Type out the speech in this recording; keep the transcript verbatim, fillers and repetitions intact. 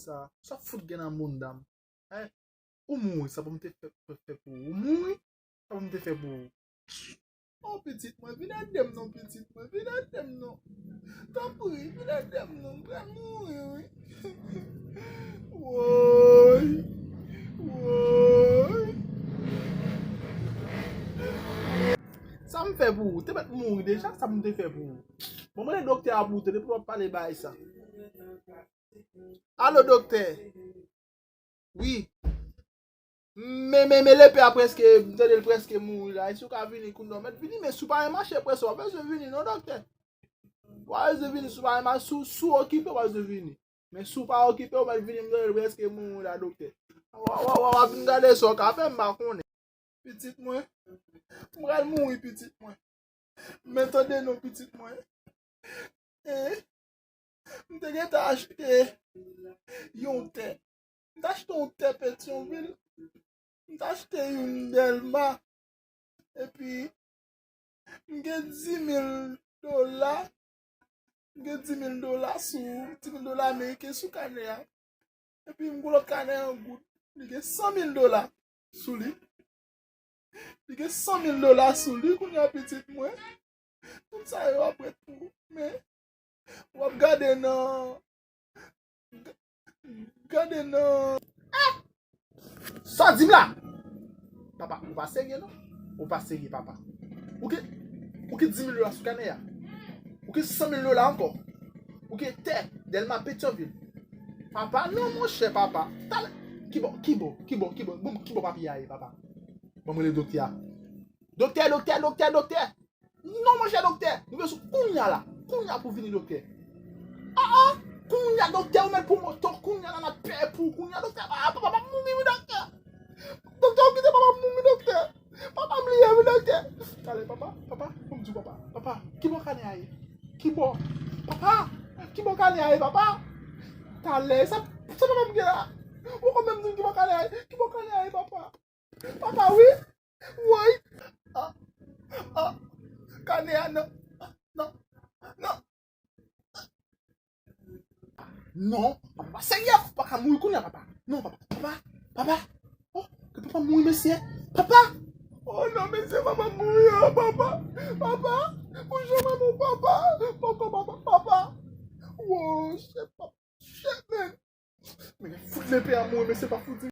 sa, sa fout gen nan mouda m. Hein? Ou mouri, sa pou m te fè, fè, fè pou ou. Ou mouri, sa pou m te fè pou ou. Oh, pitit mwen, vin ede m non, pitit mwen, vin ede m non. Tanpri, vin ede m non, m pral mouri, wi. Woy, woy. Sa m fè pou ou? Te mèt mouri deja, sa m te fè pou ou? Bon, mwen doktè a pou ou, te depi w ap pale bagay sa. Alo, doktè. Wi. Men, men, men lepe a prèske, m tande l prèske mouri la. E si w ka vini kounye a, w mèt vini, men si w pa renmen mache prese, w pa bezwen vini non, doktè. W pa bezwen vini, si w pa renmen, si w, si w okipe, w pa bezwen vini. Men si w pa okipe, w mèt vini, m tande l prèske mouri la, doktè. W a, w a, w a, w a vin gade sa w ka fè, m pa konnen. Pitit mwen, m pral mouri, pitit mwen. Men tande non, pitit mwen. E, m te gentan achte yon tè. M t achte yon tè Petyonvil. M t achte youn Dèlma. Epi, m gen dis mil dola. M gen dis mil dola sou, dis mil dola ameriken sou kanè a. Epi m gen lòt kanè an goud. Li gen san mil dola sou li. Li gen san mil dola sou li kounye a, pitit mwen. Tout sa yo ap ret pou ou. Men, w ap gade nan, gade nan. Sa w di m la? Papa, ou pa serye non. Ou pa serye, papa. Ou gen, ou gen dis mil dola sou kanè a. Ou gen san mil dola ankò. Ou gen tè, Dèlma, Petyonvil. Papa, non, monchè, papa. Talè. Kibò, kibò, kibò, kibò, bon, kibò papye a ye, papa? Bon, mwen le doktè a. Doktè, doktè, doktè, doktè. Non, monchè, doktè. Nou bezwen kounye a la. Kounye a pou vini, doktè. Ah, ah. Kounye a, doktè, ou mèt pou moto. Kounye a la, n ap pè pou. Kounye a, doktè. Ah, papa, papa mouri, wi, doktè. Doktè, ou kite papa mouri, doktè. Papa m li ye, wi, doktè. Talè, papa, papa, fò m di w, papa. Papa, kibò kanè a ye? Kibò? Papa, kibò kanè a ye, papa? Talè, sa, sa papa m gen la? Ou konn menm di m kibò kanè a ye? Kibò kanè a ye, papa? Papa, wi. Woy. Ah, ah. Kanè a, non. Non. Non. Non, papa, serye, papa ka mouri kounye a, papa. Non, papa, papa, papa. Oh, ke papa mouri, mesye. Papa. Oh non, mesye, papa mouri, oh, papa. Papa, pou jan maman, papa. Papa, papa, papa. Wow, shit, papa. Shit, man. Men fout lepe a mouri, mesye, pa fout di.